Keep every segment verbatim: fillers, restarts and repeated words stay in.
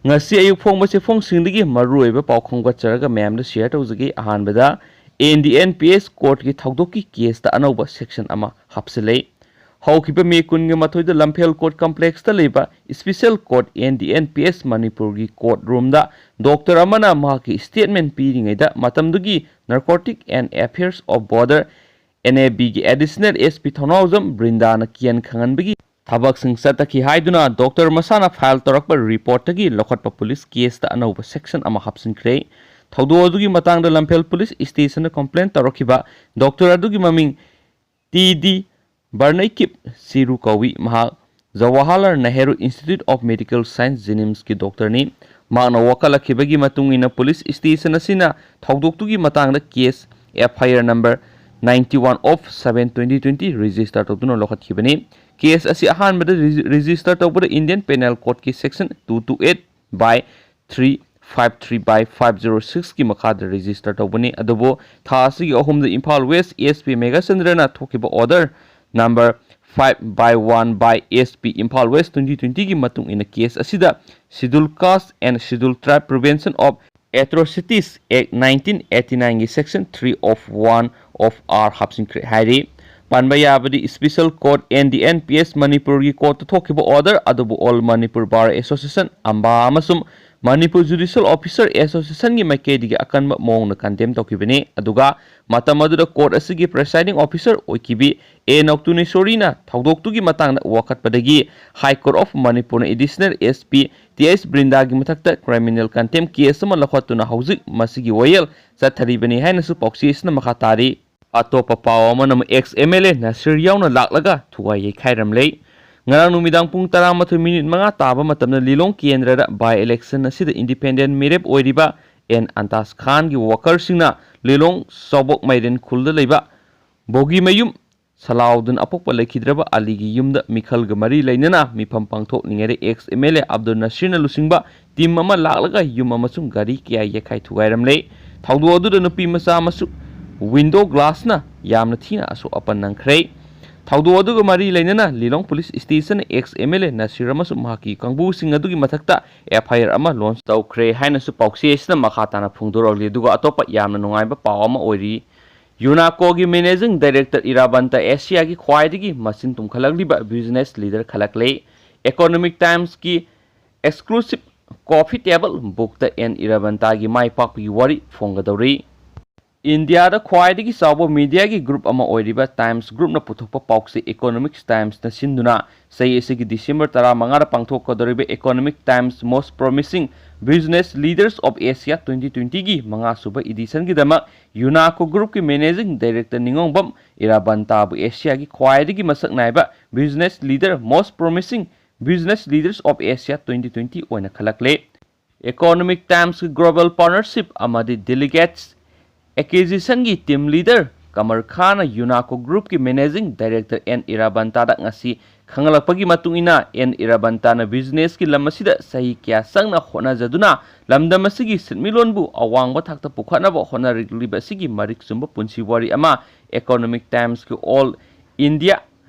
ꯉꯁꯤ ꯑꯌꯨꯛ ꯐꯣꯡꯕ ꯆꯦꯐꯣꯡꯁꯤꯡꯗꯒꯤ ꯃꯔꯨꯑꯣꯏꯕ ꯄꯥꯎ ꯈꯣꯝꯒꯠꯆꯔꯒ ꯃꯌꯥꯝꯗ ꯁꯤꯌꯔ ꯇꯧꯖꯒꯦ꯫ ꯑꯍꯥꯟꯕꯗ, N D N P S ꯀꯣꯔꯠꯀꯤ ꯊꯧꯗꯣꯛꯀꯤ ꯀꯦꯁꯇ ꯑꯅꯧꯕ ꯁꯦꯛꯁꯟ ꯑꯃ ꯍꯥꯞꯆꯤꯜꯂꯦ꯫ ꯍꯧꯈꯤꯕ ꯃꯦ ꯀꯨꯟꯒ ꯃꯥꯊꯣꯏꯗ ꯂꯝꯐꯦꯜ ꯀꯣꯔꯠ ꯀꯝꯄ꯭ꯂꯦꯛꯁꯇ ꯂꯩꯕ special court, N D N P S ꯃꯅꯤꯄꯨꯔꯒꯤ ꯀꯣꯔꯠ ꯔꯨꯝꯗ ꯗꯣꯛꯇꯔ ꯑꯃꯅ ꯃꯍꯥꯛꯀꯤ ꯁ꯭ꯇꯦꯠꯃꯦꯟ ꯄꯤꯔꯤꯉꯩꯗ ꯃꯇꯝꯗꯨꯒꯤ Narcotic and Affairs of Border, N A B ꯒꯤ ꯑꯦꯗꯤꯁꯅꯦꯜ ꯑꯦꯁ ꯄꯤ ꯊꯧꯅꯥꯎꯖꯝ ꯕ꯭ꯔꯤꯟꯗꯥꯅ ꯀꯤꯌꯟ ꯈꯪꯍꯟꯕꯒꯤ ꯊꯕꯛꯁꯤꯡ ꯆꯠꯊꯈꯤ ꯍꯥꯏꯗꯨꯅ ꯗꯣꯛꯇꯔ ꯃꯁꯥꯅ ꯐꯥꯏꯜ ꯇꯧꯔꯛꯄ ꯔꯤꯄꯣꯔꯠꯇꯒꯤ ꯂꯧꯈꯠꯄ ꯄꯨꯂꯤꯁ ꯀꯦꯁꯇ ꯑꯅꯧꯕ ꯁꯦꯛꯁꯟ ꯑꯃ ꯍꯥꯞꯆꯤꯟꯈ꯭ꯔꯦ꯫ ꯊꯧꯗꯣꯛ ꯑꯗꯨꯒꯤ ꯃꯇꯥꯡꯗ ꯂꯝꯐꯦꯜ ꯄꯨꯂꯤꯁ ꯁ꯭ꯇꯦꯁꯟꯗ ꯀꯝꯄ꯭ꯂꯦꯟ ꯇꯧꯔꯛꯈꯤꯕ ꯗꯣꯛꯇꯔ ꯑꯗꯨꯒꯤ ꯃꯃꯤꯡ ꯇꯤ ꯗꯤ ꯕꯔꯅꯩꯀꯤꯞ ꯁꯤꯔꯨ ꯀꯧꯏ꯫ ꯃꯍꯥꯛ Jawaharlal Nehru institute of medical science, ꯖꯦꯅꯤꯝꯁꯀꯤ ꯗꯣꯛꯇꯔꯅꯤ꯫ ꯃꯍꯥꯛꯅ ꯋꯥꯀꯠꯂꯛꯈꯤꯕꯒꯤ ꯃꯇꯨꯡ ꯏꯟꯅ ꯄꯨꯂꯤꯁ ꯁ꯭ꯇꯦꯁꯟ ꯑꯁꯤꯅ ꯊꯧꯗꯣꯛꯇꯨꯒꯤ ꯃꯇꯥꯡꯗ case, F I R number ninety one of seven twenty twenty, register ꯇꯧꯗꯨꯅ ꯂꯧꯈꯠꯈꯤꯕꯅꯤ꯫ ꯀꯦꯁ ꯑꯁꯤ ꯑꯍꯥꯟꯕꯗ ꯔꯦꯖꯤ-, ꯔꯦꯖꯤꯁꯇꯔ ꯇꯧꯕꯗ ꯏꯟꯗꯤꯌꯟ ꯄꯦꯅꯦꯜ ꯀꯣꯗꯀꯤ section two two eight by three five three by five zero six ꯀꯤ ꯃꯈꯥꯗ ꯔꯦꯖꯤꯁꯇꯔ ꯇꯧꯕꯅꯤ꯫ ꯑꯗꯨꯕꯨ ꯊꯥ ꯑꯁꯤꯒꯤ ꯑꯍꯨꯝꯗ ꯏꯝꯐꯥꯜ ꯋꯦꯁ ꯑꯦꯁ ꯄꯤ ꯃꯦꯘꯆꯟꯗ꯭ꯔꯅ ꯊꯣꯛꯈꯤꯕ order number five by one by S P Imphal west twenty twenty ꯒꯤ ꯃꯇꯨꯡ ꯏꯟꯅ ꯀꯦꯁ ꯑꯁꯤꯗ Scheduled Caste and Scheduled Tribe Prevention of Atrocities Act nineteen eighty nine ꯒꯤ section three of one of R ꯍꯥꯞꯆꯤꯟꯈ꯭ꯔꯦ ꯍꯥꯏꯔꯤ꯫ ꯄꯟꯕ ꯌꯥꯕꯗꯤ special court, N D N P S ꯃꯅꯤꯄꯨꯔꯒꯤ ꯀꯣꯔꯠꯇ ꯊꯣꯛꯈꯤꯕ ꯑꯣꯔꯗꯔ ꯑꯗꯨꯕꯨ All Manipur Bar Association, ꯑꯝꯕꯥ, ꯑꯃꯁꯨꯡ Manipur ꯖꯨꯗꯤꯁꯤꯌꯦꯜ officer ꯑꯦꯁꯣꯁꯤꯌꯦꯁꯟꯒꯤ ꯃꯥꯏꯀꯩꯗꯒꯤ ꯑꯀꯟꯕ ꯃꯑꯣꯡꯗ ꯀꯟꯗꯦꯝ ꯇꯧꯈꯤꯕꯅꯤ꯫ ꯑꯗꯨꯒ ꯃꯇꯝ ꯑꯗꯨꯗ ꯀꯣꯔꯠ ꯑꯁꯤꯒꯤ ꯄ꯭ꯔꯦꯁꯥꯏꯗꯤꯡ ꯑꯣꯐꯤꯁꯔ ꯑꯣꯏꯈꯤꯕꯤ ꯑꯦ ꯅꯧꯇꯨꯅꯦꯁꯣꯔꯤꯅ ꯊꯧꯗꯣꯛꯇꯨꯒꯤ ꯃꯇꯥꯡꯗ ꯋꯥꯀꯠꯄꯗꯒꯤ High Court of ꯃꯅꯤꯄꯨꯔꯅ additional S P T H ꯕ꯭ꯔꯤꯟꯗꯥꯒꯤ ꯃꯊꯛꯇ ꯀ꯭ꯔꯤꯃꯤꯅꯦꯜ ꯀꯟꯇꯦꯝ ꯀꯦꯁ ꯑꯃ ꯂꯧꯈꯠꯇꯨꯅ ꯍꯧꯖꯤꯛ ꯃꯁꯤꯒꯤ ꯋꯥꯌꯦꯜ ꯆꯠꯊꯔꯤꯕꯅꯤ ꯍꯥꯏꯅꯁꯨ ꯄꯥꯎꯆꯦ ꯑꯁꯤꯅ ꯃꯈꯥ ꯇꯥꯔꯤ꯫ ꯑꯇꯣꯞꯄ ꯄꯥꯎ ꯑꯃꯅ ꯑꯃꯨꯛ ex M L A ꯅꯁꯤꯔ ꯌꯥꯎꯅ ꯂꯥꯛꯂꯒ ꯊꯨꯒꯥꯏ ꯌꯩꯈꯥꯏꯔꯝꯂꯦ꯫ ꯉꯔꯥꯡ ꯅꯨꯃꯤꯗꯥꯡ ꯄꯨꯡ ꯇꯔꯥꯃꯥꯊꯣꯏ ꯃꯤꯅꯤꯠ ꯃꯉꯥ ꯇꯥꯕ ꯃꯇꯝꯗ ꯂꯤꯂꯣꯡ ꯀꯦꯟꯗ꯭ꯔꯗ by election ꯑꯁꯤꯗ ꯏꯟꯗꯤꯄꯦꯟꯗꯦꯟ ꯃꯤꯔꯦꯞ ꯑꯣꯏꯔꯤꯕ ꯑꯦꯟ ꯑꯟꯇꯥꯁ ꯈꯥꯟꯒꯤ ꯋꯥꯀꯔꯁꯤꯡꯅ ꯂꯤꯂꯣꯡ ꯆꯥꯎꯕꯣꯛ ꯃꯥꯏꯔꯦꯟ ꯈꯨꯜꯗ ꯂꯩꯕ ꯕꯣꯒꯤꯃꯌꯨꯝ ꯁꯂꯥꯎꯗꯤꯟ ꯑꯄꯣꯛꯄ ꯂꯩꯈꯤꯗ꯭ꯔꯕ ꯑꯂꯤꯒꯤ ꯌꯨꯝꯗ ꯃꯤꯈꯜꯒ ꯃꯔꯤ ꯂꯩꯅꯅ ꯃꯤꯐꯝ ꯄꯥꯡꯊꯣꯛꯂꯤꯉꯩꯗ ex M L A Abdul ꯅꯁꯤꯔꯅ ꯂꯨꯆꯤꯡꯕ ꯇꯤꯝ ꯑꯃ ꯂꯥꯛꯂꯒ ꯌꯨꯝ ꯑꯃꯁꯨꯡ ꯒꯥꯔꯤ ꯀꯌꯥ ꯌꯩꯈꯥꯏ ꯊꯨꯒꯥꯏꯔꯝꯂꯦ꯫ ꯊꯧꯗꯣꯛ ꯑꯗꯨꯗ ꯅꯨꯄꯤ ꯃꯆꯥ ꯑꯃꯁꯨ ꯋꯤꯟꯗꯣ ꯒ꯭ꯂꯥꯁꯅ ꯌꯥꯝꯅ ꯊꯤꯅ ꯑꯁꯣꯛ ꯑꯄꯟ ꯅꯪꯈ꯭ꯔꯦ꯫ ꯊꯧꯗꯣꯛ ꯑꯗꯨꯒ ꯃꯔꯤ ꯂꯩꯅꯅ ꯂꯤꯂꯣꯡ ꯄꯨꯂꯤꯁ ꯁ꯭ꯇꯦꯁꯟꯅ ex MLA ꯅꯁꯤꯔ ꯑꯃꯁꯨꯡ ꯃꯍꯥꯛꯀꯤ ꯀꯥꯡꯕꯨꯁꯤꯡ ꯑꯗꯨꯒꯤ ꯃꯊꯛꯇ FIR ꯑꯃ ꯂꯣꯟꯆ ꯇꯧꯈ꯭ꯔꯦ ꯍꯥꯏꯅꯁꯨ ꯄꯥꯎꯆꯦ ꯑꯁꯤꯅ ꯃꯈꯥ ꯇꯥꯅ ꯐꯣꯡꯗꯣꯔꯛꯂꯤ꯫ ꯑꯗꯨꯒ ꯑꯇꯣꯞꯄ ꯌꯥꯝꯅ ꯅꯨꯡꯉꯥꯏꯕ ꯄꯥꯎ ꯑꯃ ꯑꯣꯏꯔꯤ, ꯌꯨꯅꯥꯀꯣꯒꯤ ꯃꯦꯅꯦꯖꯤꯡ ꯗꯥꯏꯔꯦꯛꯇꯔ ꯏꯔꯥꯕꯟꯇ ꯑꯦꯁꯤꯌꯥꯒꯤ ꯈ꯭ꯋꯥꯏꯗꯒꯤ ꯃꯆꯤꯟ ꯇꯨꯝꯈꯠꯂꯛꯂꯤꯕ ꯕꯤꯖꯤꯅꯦꯁ ꯂꯤꯗꯔ ꯈꯜꯂꯛꯂꯦ꯫ ꯏꯀꯣꯅꯣꯃꯤꯛ ꯇꯥꯏꯝꯁꯀꯤ ꯑꯦꯛꯁꯀ꯭ꯂꯨꯁꯤꯞ ꯀꯣꯐꯤ ꯇꯦꯕꯜ ꯕꯨꯛꯇ ꯑꯦꯟ ꯏꯔꯥꯕꯟꯇꯥꯒꯤ ꯃꯥꯏ ꯄꯥꯛꯄꯒꯤ ꯋꯥꯔꯤ ꯐꯣꯡꯒꯗꯧꯔꯤ꯫ ꯏꯟꯗꯤꯌꯥꯗ ꯈ꯭ꯋꯥꯏꯗꯒꯤ ꯆꯥꯎꯕ ꯃꯤꯗꯤꯌꯥꯒꯤ ꯒ꯭ꯔꯨꯞ ꯑꯃ ꯑꯣꯏꯔꯤꯕ ꯇꯥꯏꯝꯁ ꯒ꯭ꯔꯨꯞꯅ ꯄꯨꯊꯣꯛꯄ ꯄꯥꯎꯆꯦ ꯏꯀꯣꯅꯣꯃꯤꯛꯁ ꯇꯥꯏꯝꯁꯅ ꯁꯤꯟꯗꯨꯅ ꯆꯍꯤ ꯑꯁꯤꯒꯤ ꯗꯤꯁꯦꯝꯕꯔ ꯇꯔꯥꯃꯉꯥꯗ ꯄꯥꯡꯊꯣꯛꯀꯗꯧꯔꯤꯕ economic times most promising business leaders of Asia twenty ꯇ꯭ꯋꯦꯟꯇꯤꯒꯤ ꯃꯉꯥꯁꯨꯕ ꯏꯗꯤꯁꯟꯒꯤꯗꯃꯛ ꯌꯨꯅꯥꯀꯣ ꯒ꯭ꯔꯨꯞꯀꯤ ꯃꯦꯅꯦꯖꯤꯡ ꯗꯥꯏꯔꯦꯛꯇꯔ ꯅꯤꯉꯣꯡꯕꯝ ꯏꯔꯥꯕꯟꯇꯥꯕꯨ ꯑꯦꯁꯤꯌꯥꯒꯤ ꯈ꯭ꯋꯥꯏꯗꯒꯤ ꯃꯁꯛ ꯅꯥꯏꯕ business leader most promising business leaders of Asia twenty twenty ꯑꯣꯏꯅ ꯈꯜꯂꯛꯂꯦ꯫ ꯏꯀꯣꯅꯣꯃꯤꯛ ꯇꯥꯏꯝꯁꯀꯤ ꯒ꯭ꯂꯣꯕꯦꯜ ꯄꯥꯔꯠꯅꯔꯁꯤꯞ ꯑꯃꯗꯤ ꯗꯦꯂꯤꯒꯦꯠꯁ ꯑꯦꯀ꯭ꯋꯤꯖꯤꯁꯟꯒꯤ ꯇꯤꯝ ꯂꯤꯗꯔ ꯀꯃꯔ ꯈꯥꯟꯅ ꯌꯨꯅꯥꯀꯣ ꯒ꯭ꯔꯨꯞꯀꯤ ꯃꯦꯅꯦꯖꯤꯡ ꯗꯥꯏꯔꯦꯛꯇꯔ ꯑꯦꯟ ꯏꯔꯥꯕꯟꯇꯥꯗ ꯉꯁꯤ ꯈꯪꯍꯜꯂꯛꯄꯒꯤ ꯃꯇꯨꯡ ꯏꯟꯅ, ꯑꯦꯟ ꯏꯔꯥꯕꯟꯇꯥꯅ ꯕꯤꯖꯤꯅꯦꯁꯀꯤ ꯂꯝ ꯑꯁꯤꯗ ꯆꯍꯤ ꯀꯌꯥ ꯆꯪꯅ ꯍꯣꯠꯅꯖꯗꯨꯅ ꯂꯝꯗꯝ ꯑꯁꯤꯒꯤ ꯁꯤꯟꯃꯤꯠꯂꯣꯟꯕꯨ ꯑꯋꯥꯡꯕ ꯊꯥꯛꯇ ꯄꯨꯈꯠꯅꯕ ꯍꯣꯠꯅꯔꯛꯂꯤꯕ ꯑꯁꯤꯒꯤ ꯃꯔꯤꯛ ꯆꯨꯝꯕ ꯄꯨꯟꯁꯤ ꯋꯥꯔꯤ ꯑꯃ ꯏꯀꯣꯅꯣꯃꯤꯛ ꯇꯥꯏꯝꯁꯀꯤ ꯑꯣꯜ ꯏꯟꯗꯤꯌꯥ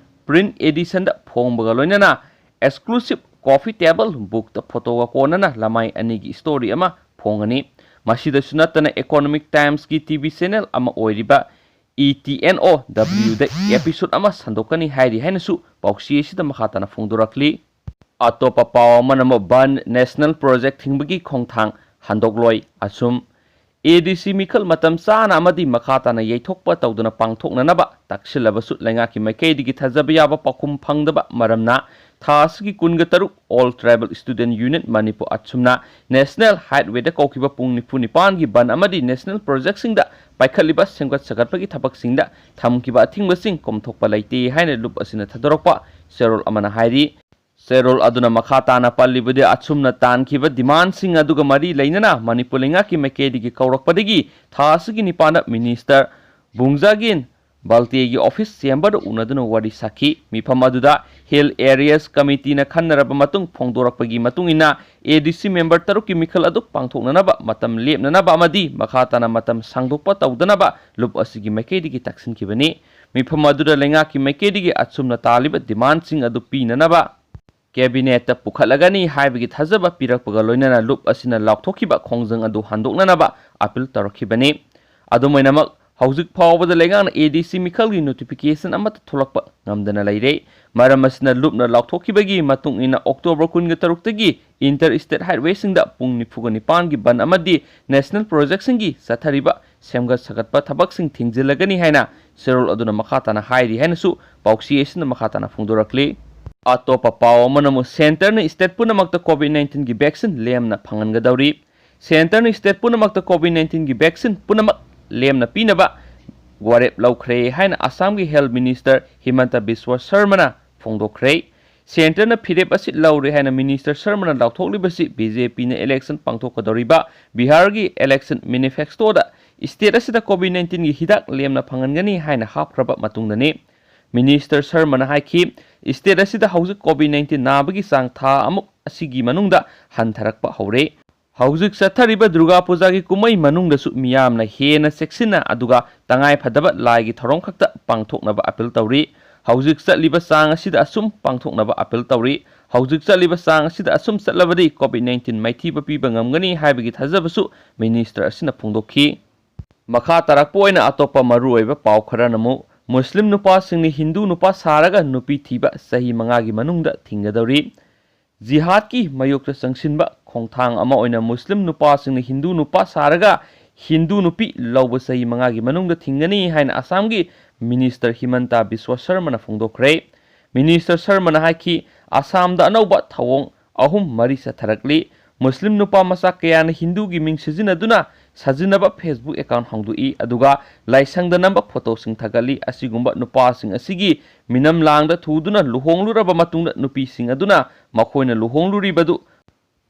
ꯄ꯭ꯔꯤꯟꯠ ꯑꯦꯗꯤꯁꯟꯗ ꯐꯣꯡꯕꯒ ꯂꯣꯏꯅꯅ ꯑꯦꯛꯁꯀ꯭ꯂꯨꯁꯤꯞ ꯀꯣꯐꯤ ꯇꯦꯕꯜ ꯕꯨꯛꯇ ꯐꯣꯇꯣꯒ ꯀꯣꯟꯅꯅ ꯂꯃꯥꯏ ꯑꯅꯤꯒꯤ ꯁ꯭ꯇꯣꯔꯤ ꯑꯃ ꯐꯣꯡꯒꯅꯤ꯫ ꯃꯁꯤꯗꯁꯨ ꯅꯠꯇꯅ ꯏꯀꯣꯅꯣꯃꯤꯛ ꯇꯥꯏꯝꯁꯀꯤ ꯇꯤ ꯚꯤ ꯆꯦꯅꯦꯜ ꯑꯃ ꯑꯣꯏꯔꯤꯕ E T N O ꯗꯕ꯭ꯂꯤꯎꯗ episode ꯑꯃ ꯁꯟꯗꯣꯛꯀꯅꯤ ꯍꯥꯏꯔꯤ ꯍꯥꯏꯅꯁꯨ ꯄꯥꯎꯆꯦ ꯑꯁꯤꯗ ꯃꯈꯥ ꯇꯥꯅ ꯐꯣꯡꯗꯣꯔꯛꯂꯤ꯫ ꯑꯇꯣꯞꯄ ꯄꯥꯎ ꯑꯃꯅ ꯑꯃꯨꯛ ꯕꯟ ꯅꯦꯁꯅꯦꯜ ꯄ꯭ꯔꯣꯖꯦꯛ ꯊꯤꯡꯕꯒꯤ ꯈꯣꯡꯊꯥꯡ ꯍꯟꯗꯣꯛꯂꯣꯏ ꯑꯁꯨꯝ ꯑꯦ ꯗꯤ ꯁꯤ ꯃꯤꯈꯜ ꯃꯇꯝ ꯆꯥꯅ ꯑꯃꯗꯤ ꯃꯈꯥ ꯇꯥꯅ ꯌꯩꯊꯣꯛꯄ ꯇꯧꯗꯨꯅ ꯄꯥꯡꯊꯣꯛꯅꯅꯕ ꯇꯛꯁꯤꯜꯂꯕꯁꯨ ꯂꯩꯉꯥꯛꯀꯤ ꯃꯥꯏꯀꯩꯗꯒꯤ ꯊꯥꯖꯕ ꯌꯥꯕ ꯄꯥꯎꯈꯨꯝ ꯐꯪꯗꯕ ꯃꯔꯝꯅ ꯊꯥ ꯑꯁꯤꯒꯤ ꯀꯨꯟꯒ ꯇꯔꯨꯛ All Tribal Student Union Manipur ꯑꯁꯨꯝꯅ ꯅꯦꯁꯅꯦꯜ ꯍꯥꯏꯠꯋꯦꯗ ꯀꯧꯈꯤꯕ ꯄꯨꯡ ꯅꯤꯐꯨ ꯅꯤꯄꯥꯟꯒꯤ ꯕꯟ ꯑꯃꯗꯤ ꯅꯦꯁꯅꯦꯜ ꯄ꯭ꯔꯣꯖꯦꯛꯁꯤꯡꯗ ꯄꯥꯏꯈꯠꯂꯤꯕ ꯁꯦꯝꯒꯠ ꯁꯥꯒꯠꯄꯒꯤ ꯊꯕꯛꯁꯤꯡꯗ ꯊꯝꯈꯤꯕ ꯑꯊꯤꯡꯕꯁꯤꯡ ꯀꯣꯝꯊꯣꯛꯄ ꯂꯩꯇꯦ ꯍꯥꯏꯅ ꯂꯨꯞ ꯑꯁꯤꯅ ꯊꯥꯗꯣꯔꯛꯄ ꯆꯦꯔꯣꯜ ꯑꯃꯅ ꯍꯥꯏꯔꯤ꯫ ꯆꯦꯔꯣꯜ ꯑꯗꯨꯅ ꯃꯈꯥ ꯇꯥꯅ ꯄꯜꯂꯤꯕꯗꯤ, ꯑꯁꯨꯝꯅ ꯇꯥꯟꯈꯤꯕ ꯗꯤꯃꯥꯟꯁꯤꯡ ꯑꯗꯨꯒ ꯃꯔꯤ ꯂꯩꯅꯅ ꯃꯅꯤꯄꯨꯔ ꯂꯩꯉꯥꯛꯀꯤ ꯃꯥꯏꯀꯩꯗꯒꯤ ꯀꯧꯔꯛꯄꯗꯒꯤ ꯊꯥ ꯑꯁꯤꯒꯤ ꯅꯤꯄꯥꯟꯗ ꯃꯤꯅꯤꯁꯇꯔ ꯕꯨꯡꯖꯥꯒꯤꯟ ꯕꯜꯇꯦꯒꯤ ꯑꯣꯐꯤꯁ ꯆꯦꯝꯕꯔꯗ ꯎꯅꯗꯨꯅ ꯋꯥꯔꯤ ꯁꯥꯈꯤ꯫ ꯃꯤꯐꯝ ꯑꯗꯨꯗ ꯍꯤꯜ ꯑꯦꯔꯤꯌꯥꯁ ꯀꯃꯤꯇꯤꯅ ꯈꯟꯅꯔꯕ ꯃꯇꯨꯡ ꯐꯣꯡꯗꯣꯔꯛꯄꯒꯤ ꯃꯇꯨꯡ ꯏꯟꯅ, ꯑꯦ ꯗꯤ ꯁꯤ ꯃꯦꯝꯕꯔ ꯇꯔꯨꯛꯀꯤ ꯃꯤꯈꯜ ꯑꯗꯨ ꯄꯥꯡꯊꯣꯛꯅꯅꯕ ꯃꯇꯝ ꯂꯦꯞꯅꯅꯕ ꯑꯃꯗꯤ ꯃꯈꯥ ꯇꯥꯅ ꯃꯇꯝ ꯁꯥꯡꯗꯣꯛꯄ ꯇꯧꯗꯅꯕ ꯂꯨꯞ ꯑꯁꯤꯒꯤ ꯃꯥꯏꯀꯩꯗꯒꯤ ꯇꯛꯁꯤꯟꯈꯤꯕꯅꯤ꯫ ꯃꯤꯐꯝ ꯑꯗꯨꯗ ꯂꯩꯉꯥꯛꯀꯤ ꯃꯥꯏꯀꯩꯗꯒꯤ ꯑꯆꯨꯝꯅ ꯇꯥꯜꯂꯤꯕ ꯗꯤꯃꯥꯟꯁꯤꯡ ꯑꯗꯨ ꯄꯤꯅꯅꯕ ꯀꯦꯕꯤꯅꯦꯠꯇ ꯄꯨꯈꯠꯂꯒꯅꯤ ꯍꯥꯏꯕꯒꯤ ꯊꯥꯖꯕ ꯄꯤꯔꯛꯄꯒ ꯂꯣꯏꯅꯅ ꯂꯨꯞ ꯑꯁꯤꯅ ꯂꯥꯎꯊꯣꯛꯈꯤꯕ ꯈꯣꯡꯖꯪ ꯑꯗꯨ ꯍꯟꯗꯣꯛꯅꯅꯕ ꯑꯄꯤꯜ ꯇꯧꯔꯛꯈꯤꯕꯅꯤ꯫ ꯑꯗꯨꯝ ꯑꯣꯏꯅꯃꯛ, ꯍꯧꯖꯤꯛ ꯐꯥꯎꯕꯗ ꯂꯩꯉꯥꯛꯅ ADC ꯃꯤꯈꯜꯒꯤ notification ꯑꯃꯠꯇ ꯊꯣꯛꯂꯛꯄ ꯉꯝꯗꯅ ꯂꯩꯔꯦ꯫ ꯃꯔꯝ ꯑꯁꯤꯅ ꯂꯨꯞꯅ ꯂꯥꯎꯊꯣꯛꯈꯤꯕꯒꯤ ꯃꯇꯨꯡ ꯏꯟꯅ October ꯀꯨꯟꯒ ꯇꯔꯨꯛꯇꯒꯤ inter state highwayꯁꯤꯡꯗ ꯄꯨꯡ ꯅꯤꯐꯨꯒ ꯅꯤꯄꯥꯟꯒꯤ ꯕꯟ ꯑꯃꯗꯤ national projectꯁꯤꯡꯒꯤ ꯆꯠꯊꯔꯤꯕ ꯁꯦꯝꯒꯠ ꯁꯥꯒꯠꯄ ꯊꯕꯛꯁꯤꯡ ꯊꯤꯡꯖꯤꯜꯂꯒꯅꯤ ꯍꯥꯏꯅ ꯆꯦꯔꯣꯜ ꯑꯗꯨꯅ ꯃꯈꯥ ꯇꯥꯅ ꯍꯥꯏꯔꯤ ꯍꯥꯏꯅꯁꯨ ꯄꯥꯎꯆꯦ ꯑꯁꯤꯅ ꯃꯈꯥ ꯇꯥꯅ ꯐꯣꯡꯗꯣꯔꯛꯂꯤ꯫ ꯑꯇꯣꯞꯄ ꯄꯥꯎ ꯑꯃꯅ ꯑꯃꯨꯛ centreꯅ state ꯄꯨꯝꯅꯃꯛꯇ COVID nineteenꯒꯤ vaccine ꯂꯦꯝꯅ ꯐꯪꯍꯟꯒꯗꯧꯔꯤ꯫ centreꯅ state ꯄꯨꯝꯅꯃꯛꯇ COVID nineteenꯒꯤ vaccine ꯄꯨꯝꯅꯃꯛ ꯂꯦꯝꯅ ꯄꯤꯅꯕ ꯋꯥꯔꯦꯞ ꯂꯧꯈ꯭ꯔꯦ ꯍꯥꯏꯅ ꯑꯁꯥꯝꯒꯤ health minister ꯍꯤꯃꯟꯇ ꯕꯤꯁ꯭ꯋ ꯁꯔꯃꯅ ꯐꯣꯡꯗꯣꯛꯈ꯭ꯔꯦ꯫ centreꯅ ꯐꯤꯔꯦꯞ ꯑꯁꯤ ꯂꯧꯔꯦ ꯍꯥꯏꯅ minister ꯁꯔꯃꯅ ꯂꯥꯎꯊꯣꯛꯂꯤꯕꯁꯤ BJPꯅ election ꯄꯥꯡꯊꯣꯛꯀꯗꯧꯔꯤꯕ ꯕꯤꯍꯥꯔꯒꯤ election manifestoꯗ state ꯑꯁꯤꯗ COVID nineteenꯒꯤ ꯍꯤꯗꯥꯛ ꯂꯦꯝꯅ ꯐꯪꯍꯟꯒꯅꯤ ꯍꯥꯏꯅ ꯍꯥꯞꯈ꯭ꯔꯕ ꯃꯇꯨꯡꯗꯅꯤ꯫ minister ꯁꯔꯃꯅ ꯍꯥꯏꯈꯤ, state ꯑꯁꯤꯗ ꯍꯧꯖꯤꯛ COVID nineteen ꯅꯥꯕꯒꯤ ꯆꯥꯡ ꯊꯥ ꯑꯃꯨꯛ ꯑꯁꯤꯒꯤ ꯃꯅꯨꯡꯗ ꯍꯟꯊꯔꯛꯄ ꯍꯧꯔꯦ꯫ ꯍꯧꯖꯤꯛ ꯆꯠꯊꯔꯤꯕ ꯗꯨꯔꯒꯥ ꯄꯨꯖꯥꯒꯤ ꯀꯨꯝꯃꯩ ꯃꯅꯨꯡꯗꯁꯨ ꯃꯤꯌꯥꯝꯅ ꯍꯦꯟꯅ ꯆꯦꯛꯁꯤꯟꯅ ꯑꯗꯨꯒ ꯇꯉꯥꯏ ꯐꯗꯕ ꯂꯥꯏꯒꯤ ꯊꯧꯔꯝ ꯈꯛꯇ ꯄꯥꯡꯊꯣꯛꯅꯕ ꯑꯄꯤꯜ ꯇꯧꯔꯤ꯫ ꯍꯧꯖꯤꯛ ꯆꯠꯂꯤꯕ ꯆꯥꯡ ꯑꯁꯤꯗ ꯑꯁꯨꯝ ꯄꯥꯡꯊꯣꯛꯅꯕ ꯑꯄꯤꯜ ꯇꯧꯔꯤ꯫ ꯍꯧꯖꯤꯛ ꯆꯠꯂꯤꯕ ꯆꯥꯡ ꯑꯁꯤꯗ ꯑꯁꯨꯝ ꯆꯠꯂꯕꯗꯤ COVID nineteen ꯃꯥꯏꯊꯤꯕ ꯄꯤꯕ ꯉꯝꯒꯅꯤ ꯍꯥꯏꯕꯒꯤ ꯊꯥꯖꯕꯁꯨ minister ꯑꯁꯤꯅ ꯐꯣꯡꯗꯣꯛꯈꯤ꯫ ꯃꯈꯥ ꯇꯥꯔꯛꯄ ꯑꯣꯏꯅ ꯑꯇꯣꯞꯄ ꯃꯔꯨꯑꯣꯏꯕ ꯄꯥꯎ ꯈꯔꯅ ꯑꯃꯨꯛ ꯃꯨꯁꯂꯤꯝ ꯅꯨꯄꯥꯁꯤꯡꯅ ꯍꯤꯟꯗꯨ ꯅꯨꯄꯥ ꯁꯥꯔꯒ ꯅꯨꯄꯤ ꯊꯤꯕ ꯆꯍꯤ ꯃꯉꯥꯒꯤ ꯃꯅꯨꯡꯗ ꯊꯤꯡꯒꯗꯧꯔꯤ꯫ ꯖꯤꯍꯥꯗꯀꯤ ꯃꯥꯌꯣꯛꯇ ꯆꯪꯁꯤꯟꯕ ꯈꯣꯡꯊꯥꯡ ꯑꯃ ꯑꯣꯏꯅ ꯃꯨꯁꯂꯤꯝ ꯅꯨꯄꯥꯁꯤꯡꯅ ꯍꯤꯟꯗꯨ ꯅꯨꯄꯥ ꯁꯥꯔꯒ ꯍꯤꯟꯗꯨ ꯅꯨꯄꯤ ꯂꯧꯕ ꯆꯍꯤ ꯃꯉꯥꯒꯤ ꯃꯅꯨꯡꯗ ꯊꯤꯡꯒꯅꯤ ꯍꯥꯏꯅ ꯑꯁꯥꯝꯒꯤ minister ꯍꯤꯃꯟꯇ ꯕꯤꯁ꯭ꯋ ꯁꯔꯃꯅ ꯐꯣꯡꯗꯣꯛꯈ꯭ꯔꯦ꯫ minister ꯁꯔꯃꯅ ꯍꯥꯏꯈꯤ, ꯑꯁꯥꯝꯗ ꯑꯅꯧꯕ ꯊꯧꯑꯣꯡ ꯑꯍꯨꯝ ꯃꯔꯤ ꯆꯠꯊꯔꯛꯂꯤ꯫ ꯃꯨꯁꯂꯤꯝ ꯅꯨꯄꯥ ꯃꯆꯥ ꯀꯌꯥꯅ ꯍꯤꯟꯗꯨꯒꯤ ꯃꯤꯡ ꯁꯤꯖꯤꯟꯅꯗꯨꯅ ꯁꯥꯖꯤꯟꯅꯕ Facebook account ꯍꯥꯡꯗꯣꯛꯏ, ꯑꯗꯨꯒ ꯂꯥꯏꯁꯪꯗ ꯅꯝꯕ ꯐꯣꯇꯣꯁꯤꯡ ꯊꯥꯒꯠꯂꯤ꯫ ꯑꯁꯤꯒꯨꯝꯕ ꯅꯨꯄꯥꯁꯤꯡ ꯑꯁꯤꯒꯤ ꯃꯤꯅꯝ ꯂꯥꯡꯗ ꯊꯨꯗꯨꯅ ꯂꯨꯍꯣꯡꯂꯨꯔꯕ ꯃꯇꯨꯡꯗ ꯅꯨꯄꯤꯁꯤꯡ ꯑꯗꯨꯅ ꯃꯈꯣꯏꯅ ꯂꯨꯍꯣꯡꯂꯨꯔꯤꯕꯗꯨ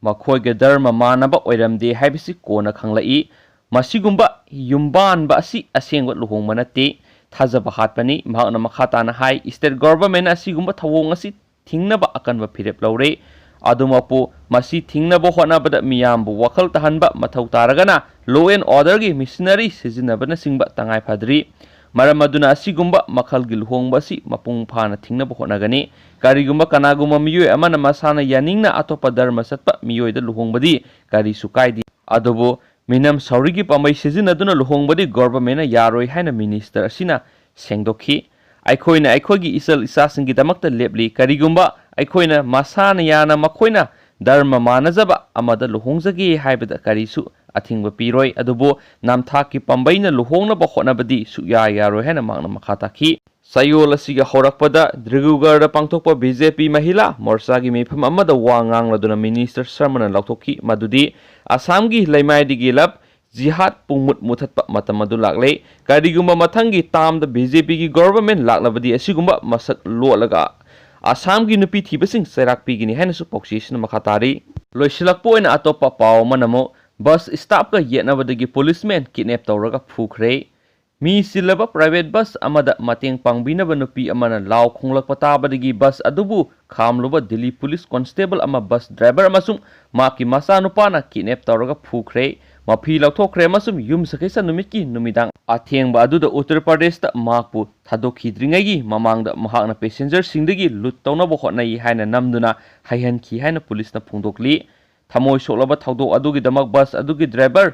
ꯃꯈꯣꯏꯒ ꯙꯔꯃ ꯃꯥꯟꯅꯕ ꯑꯣꯏꯔꯝꯗꯦ ꯍꯥꯏꯕꯁꯤ ꯀꯣꯟꯅ ꯈꯪꯂꯛꯏ꯫ ꯃꯁꯤꯒꯨꯝꯕ ꯌꯨꯝꯕꯥꯟꯕ ꯑꯁꯤ ꯑꯁꯦꯡꯕ ꯂꯨꯍꯣꯡꯕ ꯅꯠꯇꯦ꯫ ꯊꯥꯖꯕ ꯍꯥꯠꯄꯅꯤ꯫ ꯃꯍꯥꯛꯅ ꯃꯈꯥ ꯇꯥꯅ ꯍꯥꯏ, state government ꯑꯁꯤꯒꯨꯝꯕ ꯊꯧꯑꯣꯡ ꯑꯁꯤ ꯊꯤꯡꯅꯕ ꯑꯀꯟꯕ ꯐꯤꯔꯦꯞ ꯂꯧꯔꯦ꯫ ꯑꯗꯨꯃꯛꯄꯨ, ꯃꯁꯤ ꯊꯤꯡꯅꯕ ꯍꯣꯠꯅꯕꯗ ꯃꯤꯌꯥꯝꯕꯨ ꯋꯥꯈꯜ ꯇꯥꯍꯟꯕ ꯃꯊꯧ ꯇꯥꯔꯒꯅ law and orderꯒꯤ machinery ꯁꯤꯖꯤꯟꯅꯕꯅꯆꯤꯡꯕ ꯇꯉꯥꯏ ꯐꯗ꯭ꯔꯤ꯫ ꯃꯔꯝ ꯑꯗꯨꯅ ꯑꯁꯤꯒꯨꯝꯕ ꯃꯈꯜꯒꯤ ꯂꯨꯍꯣꯡꯕ ꯑꯁꯤ ꯃꯄꯨꯡ ꯐꯥꯅ ꯊꯤꯡꯅꯕ ꯍꯣꯠꯅꯒꯅꯤ꯫ ꯀꯔꯤꯒꯨꯝꯕ ꯀꯅꯥꯒꯨꯝꯕ ꯃꯤꯑꯣꯏ ꯑꯃꯅ ꯃꯁꯥꯅ ꯌꯥꯅꯤꯡꯅ ꯑꯇꯣꯞꯄ ꯙꯔꯃ ꯆꯠꯄ ꯃꯤꯑꯣꯏꯗ ꯂꯨꯍꯣꯡꯕꯗꯤ ꯀꯔꯤꯁꯨ ꯀꯥꯏꯗꯦ꯫ ꯑꯗꯨꯕꯨ ꯃꯤꯅꯝ ꯁꯥꯎꯔꯤꯒꯤ ꯄꯥꯝꯕꯩ ꯁꯤꯖꯤꯟꯅꯗꯨꯅ ꯂꯨꯍꯣꯡꯕꯗꯤ ꯒꯣꯚꯔꯟꯃꯦꯟꯠꯅ ꯌꯥꯔꯣꯏ ꯍꯥꯏꯅ ꯃꯤꯅꯤꯁꯇꯔ ꯑꯁꯤꯅ ꯁꯦꯡꯗꯣꯛꯈꯤ꯫ ꯑꯩꯈꯣꯏꯅ ꯑꯩꯈꯣꯏꯒꯤ ꯏꯆꯜ ꯏꯆꯥꯁꯤꯡꯒꯤꯗꯃꯛꯇ ꯂꯦꯞꯂꯤ꯫ ꯀꯔꯤꯒꯨꯝꯕ ꯑꯩꯈꯣꯏꯅ ꯃꯁꯥꯅ ꯌꯥꯅ ꯃꯈꯣꯏꯅ ꯙꯔꯃ ꯃꯥꯟꯅꯖꯕ ꯑꯃꯗ ꯂꯨꯍꯣꯡꯖꯒꯦ ꯍꯥꯏꯕꯗ ꯀꯔꯤꯁꯨ ꯑꯊꯤꯡꯕ ꯄꯤꯔꯣꯏ꯫ ꯑꯗꯨꯕꯨ ꯅꯝꯊꯥꯛꯀꯤ ꯄꯥꯝꯕꯩꯅ ꯂꯨꯍꯣꯡꯅꯕ ꯍꯣꯠꯅꯕꯗꯤ ꯁꯨꯛꯌꯥ ꯌꯥꯔꯣꯏ ꯍꯥꯏꯅ ꯃꯍꯥꯛꯅ ꯃꯈꯥ ꯇꯥꯈꯤ꯫ ꯆꯌꯣꯜ ꯑꯁꯤꯒꯤ ꯍꯧꯔꯛꯄꯗ ꯗꯤꯕ꯭ꯔꯨꯒꯔꯗ ꯄꯥꯡꯊꯣꯛꯄ ꯕꯤ ꯖꯦ ꯄꯤ ꯃꯍꯤꯂꯥ ꯃꯣꯔꯆꯥꯒꯤ ꯃꯤꯐꯝ ꯑꯃꯗ ꯋꯥ ꯉꯥꯡꯂꯗꯨꯅ ꯃꯤꯅꯤꯁꯇꯔ ꯁꯔꯃꯅ ꯂꯥꯎꯊꯣꯛꯈꯤ ꯃꯗꯨꯗꯤ ꯑꯁꯥꯝꯒꯤ ꯂꯩꯃꯥꯏꯗꯒꯤ ꯂꯞ ꯖꯤꯍꯥꯗ ꯄꯨꯡꯃꯨꯠ ꯃꯨꯊꯠꯄ ꯃꯇꯝ ꯑꯗꯨ ꯂꯥꯛꯂꯦ꯫ ꯀꯔꯤꯒꯨꯝꯕ ꯃꯊꯪꯒꯤ ꯇꯥꯔꯝꯗ ꯕꯤ ꯖꯦ ꯄꯤꯒꯤ ꯒꯣꯚꯔꯟꯃꯦꯟꯠ ꯂꯥꯛꯂꯕꯗꯤ ꯑꯁꯤꯒꯨꯝꯕ ꯃꯁꯛ ꯂꯣꯠꯂꯒ ꯑꯁꯥꯝꯒꯤ ꯅꯨꯄꯤ ꯊꯤꯕꯁꯤꯡ ꯆꯩꯔꯥꯛ ꯄꯤꯒꯅꯤ ꯍꯥꯏꯅꯁꯨ ꯄꯥꯎꯆꯦꯁꯤꯅ ꯃꯈꯥ ꯇꯥꯔꯤ꯫ ꯂꯣꯏꯁꯤꯜꯂꯛꯄ ꯑꯣꯏꯅ ꯑꯇꯣꯞꯄ ꯄꯥꯎ ꯑꯃꯅ ꯑꯃꯨꯛ ꯕꯁ ꯁ꯭ꯇꯥꯐꯀ ꯌꯦꯠꯅꯕꯗꯒꯤ ꯄꯨꯂꯤꯁꯃꯦꯟ ꯀꯤꯗꯅꯦꯞ ꯇꯧꯔꯒ ꯐꯨꯈ꯭ꯔꯦ꯫ ꯃꯤ ꯆꯤꯜꯂꯕ ꯄ꯭ꯔꯥꯏꯚꯦꯠ ꯕꯁ ꯑꯃꯗ ꯃꯇꯦꯡ ꯄꯥꯡꯕꯤꯅꯕ ꯅꯨꯄꯤ ꯑꯃꯅ ꯂꯥꯎ ꯈꯣꯡꯂꯛꯄ ꯇꯥꯕꯗꯒꯤ ꯕꯁ ꯑꯗꯨꯕꯨ ꯈꯥꯝꯂꯨꯕ ꯗꯤꯜꯂꯤ ꯄꯨꯂꯤꯁ ꯀꯣꯟꯁꯇꯦꯕꯜ ꯑꯃ, ꯕꯁ ꯗ꯭ꯔꯥꯏꯚꯔ ꯑꯃꯁꯨꯡ ꯃꯍꯥꯛꯀꯤ ꯃꯆꯥꯅꯨꯄꯥꯅ ꯀꯤꯗꯅꯦꯞ ꯇꯧꯔꯒ ꯐꯨꯈ꯭ꯔꯦ꯫ ꯃꯐꯤ ꯂꯧꯊꯣꯛꯈ꯭ꯔꯦ ꯑꯃꯁꯨꯡ ꯌꯨꯝꯁꯀꯩꯁ ꯅꯨꯃꯤꯠꯀꯤ ꯅꯨꯃꯤꯗꯥꯡ ꯑꯊꯦꯡꯕ ꯑꯗꯨꯗ ꯎꯠꯇꯔ ꯄ꯭ꯔꯗꯦꯁꯇ ꯃꯍꯥꯛꯄꯨ ꯊꯥꯗꯣꯛꯈꯤꯗ꯭ꯔꯤꯉꯩꯒꯤ ꯃꯃꯥꯡꯗ ꯃꯍꯥꯛꯅ ꯄꯦꯁꯦꯟꯖꯔꯁꯤꯡꯗꯒꯤ ꯂꯨꯠ ꯇꯧꯅꯕ ꯍꯣꯠꯅꯩ ꯍꯥꯏꯅ ꯅꯝꯗꯨꯅ ꯍꯩꯍꯟꯈꯤ ꯍꯥꯏꯅ ꯄꯨꯂꯤꯁꯅ ꯐꯣꯡꯗꯣꯛꯂꯤ꯫ ꯊꯃꯣꯏ ꯁꯣꯛꯂꯕ ꯊꯧꯗꯣꯛ ꯑꯗꯨꯒꯤꯗꯃꯛ ꯕꯁ ꯑꯗꯨꯒꯤ ꯗ꯭ꯔꯥꯏꯚꯔ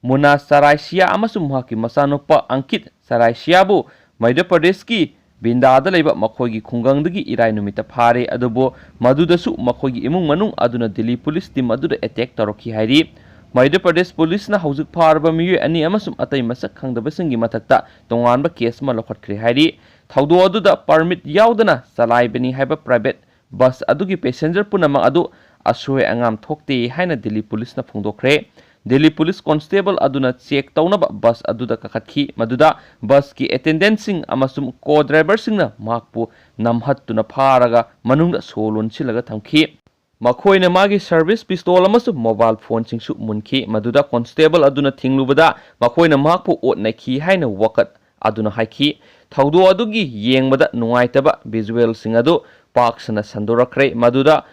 ꯃꯨꯅꯥ ꯆꯔꯥꯏꯁꯤꯌꯥ ꯑꯃꯁꯨꯡ ꯃꯍꯥꯛꯀꯤ ꯃꯆꯥꯅꯨꯄꯥ ꯑꯪꯀꯤꯠ ꯆꯔꯥꯏꯁꯤꯌꯥꯕꯨ ꯃꯙ꯭ꯌ ꯄ꯭ꯔꯗꯦꯁꯀꯤ ꯕꯤꯟꯗꯥꯗ ꯂꯩꯕ ꯃꯈꯣꯏꯒꯤ ꯈꯨꯡꯒꯪꯗꯒꯤ ꯏꯔꯥꯏ ꯅꯨꯃꯤꯠꯇ ꯐꯥꯔꯦ꯫ ꯑꯗꯨꯕꯨ ꯃꯗꯨꯗꯁꯨ ꯃꯈꯣꯏꯒꯤ ꯏꯃꯨꯡ ꯃꯅꯨꯡ ꯑꯗꯨꯅ ꯗꯤꯜꯂꯤ ꯄꯨꯂꯤꯁ ꯇꯤꯝ ꯑꯗꯨꯗ ꯑꯦꯇꯦꯛ ꯇꯧꯔꯛꯈꯤ ꯍꯥꯏꯔꯤ꯫ ꯃꯙ꯭ꯌ ꯄ꯭ꯔꯗꯦꯁ ꯄꯨꯂꯤꯁꯅ ꯍꯧꯖꯤꯛ ꯐꯥꯔꯕ ꯃꯤꯑꯣꯏ ꯑꯅꯤ ꯑꯃꯁꯨꯡ ꯑꯇꯩ ꯃꯁꯛ ꯈꯪꯗꯕꯁꯤꯡꯒꯤ ꯃꯊꯛꯇ ꯇꯣꯉꯥꯟꯕ ꯀꯦꯁ ꯑꯃ ꯂꯧꯈꯠꯈ꯭ꯔꯦ ꯍꯥꯏꯔꯤ꯫ ꯊꯧꯗꯣꯛ ꯑꯗꯨꯗ ꯄꯔꯃꯤꯠ ꯌꯥꯎꯗꯅ ꯆꯂꯥꯏꯕꯅꯤ ꯍꯥꯏꯕ ꯄ꯭ꯔꯥꯏꯚꯦꯠ ꯕꯁ ꯑꯗꯨꯒꯤ ꯄꯦꯁꯦꯟꯖꯔ ꯄꯨꯝꯅꯃꯛ ꯑꯗꯨ ꯑꯁꯣꯏ ꯑꯉꯥꯝ ꯊꯣꯛꯇꯦ ꯍꯥꯏꯅ ꯗꯤꯜꯂꯤ ꯄꯨꯂꯤꯁꯅ ꯐꯣꯡꯗꯣꯛꯈ꯭ꯔꯦ꯫ ꯗꯤꯜꯂꯤ ꯄꯨꯂꯤꯁ ꯀꯣꯟꯁꯇꯦꯕꯜ ꯑꯗꯨꯅ ꯆꯦꯛ ꯇꯧꯅꯕ ꯕꯁ ꯑꯗꯨꯗ ꯀꯥꯈꯠꯈꯤ, ꯃꯗꯨꯗ ꯕꯁꯀꯤ ꯑꯦꯇꯦꯟꯗꯦꯟꯠꯁꯤꯡ ꯑꯃꯁꯨꯡ ꯀꯣ ꯗ꯭ꯔꯥꯏꯚꯔꯁꯤꯡꯅ ꯃꯍꯥꯛꯄꯨ ꯅꯝꯍꯠꯇꯨꯅ ꯐꯥꯔꯒ ꯃꯅꯨꯡꯗ ꯁꯣ ꯂꯣꯟꯁꯤꯜꯂꯒ ꯊꯝꯈꯤ꯫ ꯃꯈꯣꯏꯅ ꯃꯥꯒꯤ ꯁꯔꯚꯤꯁ ꯄꯤꯁꯇꯣꯜ ꯑꯃꯁꯨꯡ ꯃꯣꯕꯥꯏꯜ ꯐꯣꯟꯁꯤꯡꯁꯨ ꯃꯨꯟꯈꯤ, ꯃꯗꯨꯗ ꯀꯣꯟꯁꯇꯦꯕꯜ ꯑꯗꯨꯅ ꯊꯤꯡꯂꯨꯕꯗ ꯃꯈꯣꯏꯅ ꯃꯍꯥꯛꯄꯨ ꯑꯣꯠ ꯅꯩꯈꯤ ꯍꯥꯏꯅ ꯋꯥꯀꯠ ꯑꯗꯨꯅ ꯍꯥꯏꯈꯤ꯫ ꯊꯧꯗꯣꯛ ꯑꯗꯨꯒꯤ ꯌꯦꯡꯕꯗ ꯅꯨꯡꯉꯥꯏꯇꯕ ꯚꯤꯖꯨꯑꯦꯜꯁꯤꯡ ꯑꯗꯨ ꯄꯥꯛ ꯁꯟꯅ ꯁꯟꯗꯣꯔꯛꯈ꯭ꯔꯦ, ꯃꯗꯨꯗ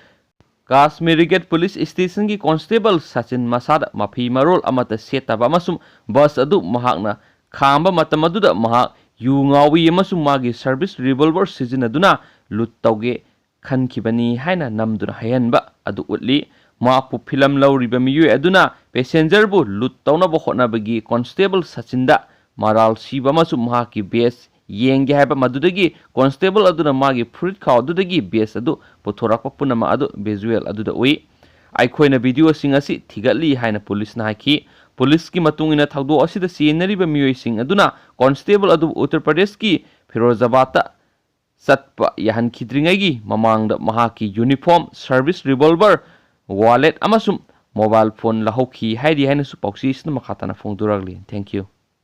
ꯀꯥꯁꯃꯤꯔ ꯔꯤꯒꯦꯠ ꯄꯨꯂꯤꯁ ꯁ꯭ꯇꯦꯁꯟꯒꯤ ꯀꯣꯟꯁꯇꯦꯕꯜ ꯁꯆꯤꯟ ꯃꯁꯥꯗ ꯃꯐꯤ ꯃꯔꯣꯜ ꯑꯃꯠꯇ ꯁꯦꯠꯇꯕ ꯑꯃꯁꯨꯡ ꯕꯁ ꯑꯗꯨ ꯃꯍꯥꯛꯅ ꯈꯥꯝꯕ ꯃꯇꯝ ꯑꯗꯨꯗ ꯃꯍꯥꯛ ꯌꯨ ꯉꯥꯎꯏ ꯑꯃꯁꯨꯡ ꯃꯥꯒꯤ ꯁꯔꯚꯤꯁ ꯔꯤꯚꯣꯜꯚꯔ ꯁꯤꯖꯤꯟꯅꯗꯨꯅ ꯂꯨꯠ ꯇꯧꯒꯦ ꯈꯟꯈꯤꯕꯅꯤ ꯍꯥꯏꯅ ꯅꯝꯗꯨꯅ ꯍꯥꯏꯍꯟꯕ ꯑꯗꯨ ꯎꯠꯂꯤ꯫ ꯃꯍꯥꯛꯄꯨ ꯐꯤꯂꯝ ꯂꯧꯔꯤꯕ ꯃꯤꯑꯣꯏ ꯑꯗꯨꯅ ꯄꯦꯁꯦꯟꯖꯔꯕꯨ ꯂꯨꯠ ꯇꯧꯅꯕ ꯍꯣꯠꯅꯕꯒꯤ ꯀꯣꯟꯁꯇꯦꯕꯜ ꯁꯆꯤꯟꯗ ꯃꯔꯥꯜ ꯁꯤꯕ ꯑꯃꯁꯨꯡ ꯃꯍꯥꯛꯀꯤ ꯕꯦꯖ ꯌꯦꯡꯒꯦ ꯍꯥꯏꯕ, ꯃꯗꯨꯗꯒꯤ ꯀꯣꯟꯁꯇꯦꯕꯜ ꯑꯗꯨꯅ ꯃꯥꯒꯤ ꯐꯨꯔꯤꯠꯈꯥꯎ ꯑꯗꯨꯗꯒꯤ ꯕꯦꯖ ꯑꯗꯨ ꯄꯨꯊꯣꯔꯛꯄ ꯄꯨꯝꯅꯃꯛ ꯑꯗꯨ ꯚꯤꯖꯨꯑꯦꯜ ꯑꯗꯨꯗ ꯎꯏ꯫ "ꯑꯩꯈꯣꯏꯅ ꯚꯤꯗꯤꯑꯣꯁꯤꯡ ꯑꯁꯤ ꯊꯤꯒꯠꯂꯤ" ꯍꯥꯏꯅ ꯄꯨꯂꯤꯁꯅ ꯍꯥꯏꯈꯤ꯫ ꯄꯨꯂꯤꯁꯀꯤ ꯃꯇꯨꯡ ꯏꯟꯅ, ꯊꯧꯗꯣꯛ ꯑꯁꯤꯗ ꯆꯦꯟꯅꯔꯤꯕ ꯃꯤꯑꯣꯏꯁꯤꯡ ꯑꯗꯨꯅ ꯀꯣꯟꯁꯇꯦꯕꯜ ꯑꯗꯨꯕꯨ ꯎꯠꯇꯔ ꯄ꯭ꯔꯗꯦꯁꯀꯤ ꯐꯤꯔꯣꯖꯥꯕꯥꯗꯇ ꯆꯠꯄ ꯌꯥꯍꯟꯈꯤꯗ꯭ꯔꯤꯉꯩꯒꯤ ꯃꯃꯥꯡꯗ ꯃꯍꯥꯛꯀꯤ ꯌꯨꯅꯤꯐꯣꯔꯝ, ꯁꯔꯚꯤꯁ ꯔꯤꯚꯣꯜꯚꯔ, ꯋꯥꯂꯦꯠ ꯑꯃꯁꯨꯡ ꯃꯣꯕꯥꯏꯜ ꯐꯣꯟ ꯂꯧꯍꯧꯈꯤ ꯍꯥꯏꯔꯤ ꯍꯥꯏꯅꯁꯨ ꯄꯥꯎꯆꯦꯁꯤꯅ ꯃꯈꯥ ꯇꯥꯅ ꯐꯣꯡꯗꯣꯔꯛꯂꯤ꯫ Thank you꯫